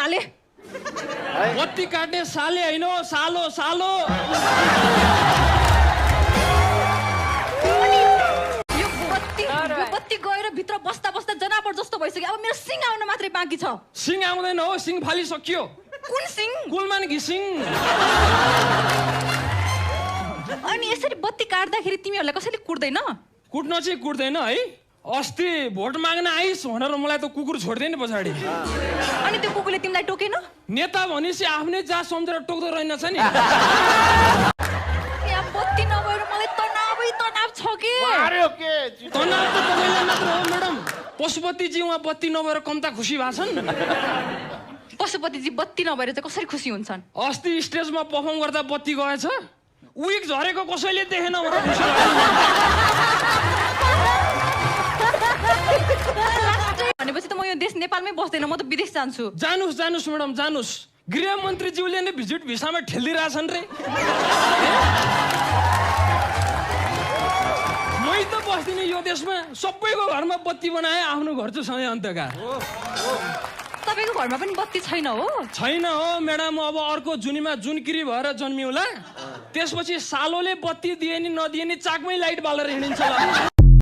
साले बत्ती काट्ने साले होइन सालो सालो यो बत्ती गएर भित्र बस्दा बस्दा जनावर जस्तो भइसक्यो अब मेरो सिङ आउन मात्रै बाँकी छ सिङ आउँदैन हो सिङ फालिसकियो कुन सिङ कुलमान घिसिङ अनि यसरी बत्ती काट्दाखेरि तिमीहरूलाई कसैले कुट्दैन कुट्न चाहिँ कुट्दैन है अस्ति भोट माग्न आइस भनेर मलाई त कुकुर छोड्दैन पछाडि अनि त्यो कुकुरले तिमीलाई टोकेन नेता भनेपछि आफ्नै जात सम्झेर टोक्दो रहेनछ नि यहाँ बत्ती नभएर मलाई तनावै तनाव छ के तनाव त तपाईँलाई मात्र हो म्याडम पशुपतिजी उहाँ बत्ती नभएर कम्ता खुसी भएको छन् पशुपतिजी बत्ती नभएर चाहिँ कसरी खुसी हुन्छन् अस्ति स्टेजमा पर्फर्म गर्दा बत्ती गएछ विक झरेको कसैले देखेन भनेर खुसी भनेपछि त म यो देश नेपालमै बस्दैन म त विदेश जान्छु जानुस् जानुस् म्याडम जानुस् गृहमन्त्रीज्यूले नै भिजिट भिसामा ठेलिदिरहेछन् रे मै त बस्दिनँ यो देशमा सबैको घरमा बत्ती बनाए आफ्नो घर चाहिँ सधैँ अन्धकार तपाईँको घरमा पनि बत्ती छैन हो छैन हो म्याडम अब अर्को जुनीमा जुनकिरी भएर जन्मिउला त्यसपछि सालोले बत्ती दिए नि नदिए नि चाकमै लाइट बालेर हिँडिन्छ